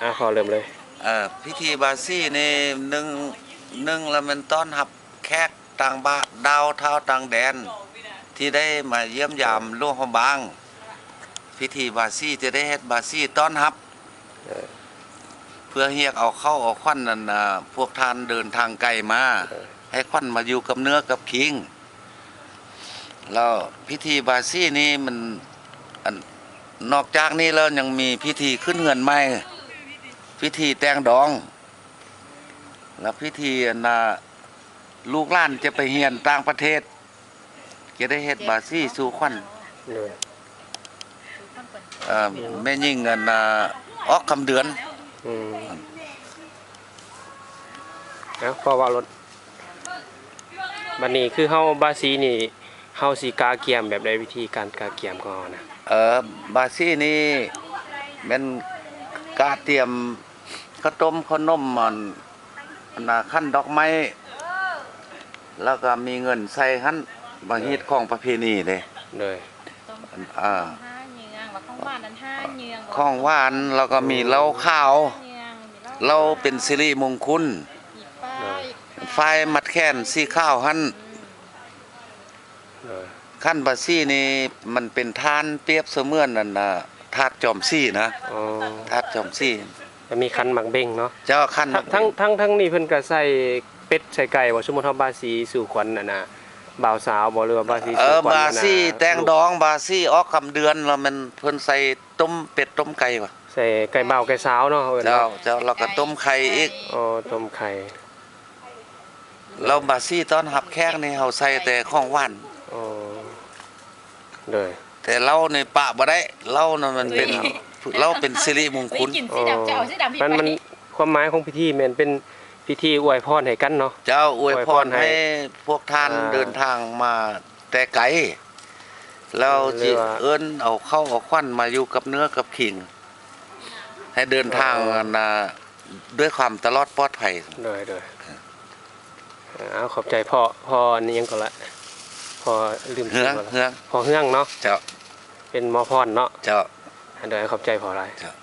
ອ່າ ຂໍເລີ່ມເລີຍ. ເອີ ພິທີບາສີນີ້ ໜຶ່ງ ໜຶ່ງລະແມ່ນຕ້ອນຮັບແຂກຕ່າງບ້ານ ດາວທ້າວຕ່າງແດນ ທີ່ໄດ້ມາຢ້ຽມຢາມຫຼວງພະບາງ. ພິທີບາສີຈະໄດ້ເຮັດບາສີຕ້ອນຮັບ ເອີ ເພື່ອຮຽກເອົາເຂົ້າເອົາຂວັນນັ້ນນະ ພວກທ່ານເດີນທາງໄກມາ ເອີ ໃຫ້ຂວັນມາຢູ່ກັບເນື້ອກັບຄີງ. ແລ້ວພິທີບາສີນີ້ມັນ ອັນ ນອກຈາກນີ້ແລ້ວຍັງມີພິທີຂຶ້ນເຮືອນໃໝ່, ພິທີແຕ່ງດອງ ແລ້ວພິທີ ອັນນະ ລູກຫຼານຈະໄປຮຽນຕ່າງປະເທດ ຈະໄດ້ເຮັດບາສີສູ່ຂວັນ. ໂດຍ ເອີ ແມ່ຍິງ ອັນນະ ອອກຄຳເດືອນ. ອືມ ເອົາ ພໍ່ເວົ້າໂລດ. ບັດນີ້ຄືເຮົາບາສີນີ້ ເຮົາຊິກະກຽມແບບໃດ? ວິທີການກະກຽມຂອງເຮົານະ. ເອີ ບາສີນີ້ແມ່ນກະຕຽມເຂົ້າຕົ້ມເຂົ້າໜົມ ອັນ ອັນນະ ຂັນດອກໄມ້ ແລ້ວກໍມີເງິນໃສ່ຫັ້ນ ບັງຮີດຂອງປະເພນີເດ້. ໂດຍ ອ່າ ຂອງຫວານນັ້ນຫ້າເຍືອງ ຂອງຫວານ ແລ້ວກໍມີເຫຼົ້າຂາວ ເຫຼົ້າເປັນສິລິມົງຄຸນ ມີປ້າຍ ປ້າຍມັດແຂນສີຂາວຫັ້ນ. ໂດຍ ຂັນບາສີນີ້ມັນເປັນທານປຽບສະເໝືອນ ອັນນະ ທາດຈອມສີນະ. ອໍ ທາດຈອມສີ ແລ້ວມີຂັນໝາກເບັງເນາະ. ເຈົ້າ ຂັນໝາກເບັງ ທັງ ທັງ ທັງນີ້ເພິ່ນກໍໃສ່ເປັດໃສ່ໄກ່ບໍ່? ສົມມຸດເຮົາບາສີສູ່ຂວັນ ອັນນະ ບ່າວສາວບໍ່ ຫຼືວ່າບາສີສູ່ຂວັນ ເອີ ອັນນະ ບາສີແຕ່ງດອງ ບາສີອອກຄຳເດືອນ ແລ້ວແມ່ນເພິ່ນໃສ່ຕົ້ມເປັດຕົ້ມໄກ່ຫວາ? ໃສ່ໄກ່ບ່າວໄກ່ສາວເນາະ ເອີ້ນເນາະ. ເຈົ້າ ເຈົ້າ ແລ້ວກໍຕົ້ມໄຂ່ອີກ. ອໍ ຕົ້ມໄຂ່. ແລ້ວບາສີຕ້ອນຮັບແຂກນີ້ເຮົາໃສ່ແຕ່ຂອງຫວານ. ອໍ ໂດຍ ແຕ່ເຫຼົ້ານີ້ປະບໍ່ໄດ້ ເຫຼົ້ານະມັນເປັນ ເຫຼົ້າເປັນສິລິມົງຄຸນ. ອໍ ມັນ ມັນຄວາມໝາຍຂອງພິທີແມ່ນເປັນພິທີອວຍພອນໃຫ້ກັນເນາະ. ເຈົ້າ ອວຍພອນໃຫ້ພວກທ່ານ ອ່າ ເດີນທາງມາແຕ່ໄກ ແລ້ວຊິເອີ້ນເອົາເຂົ້າເອົາຂວັນມາຢູ່ກັບເນື້ອກັບຄີງ ໃຫ້ເດີນທາງ ອໍ ອັນນະ ດ້ວຍຄວາມຕະຫຼອດປອດໄພ. ໂດຍ ໂດຍ ເອົາ ຂອບໃຈພໍ່ ພໍ່ອັນຫຍັງກໍລະ ພໍ່ລືມຊື່ ເຮືອງ ແລ້ວລະ ເຮືອງ ພໍ່ເຮືອງເນາະ. ເຈົ້າ ເປັນໝໍພອນເນາະ. ເຈົ້າ ໂດຍ ຂອບໃຈພໍ່ຫຼາຍ. ເຈົ້າ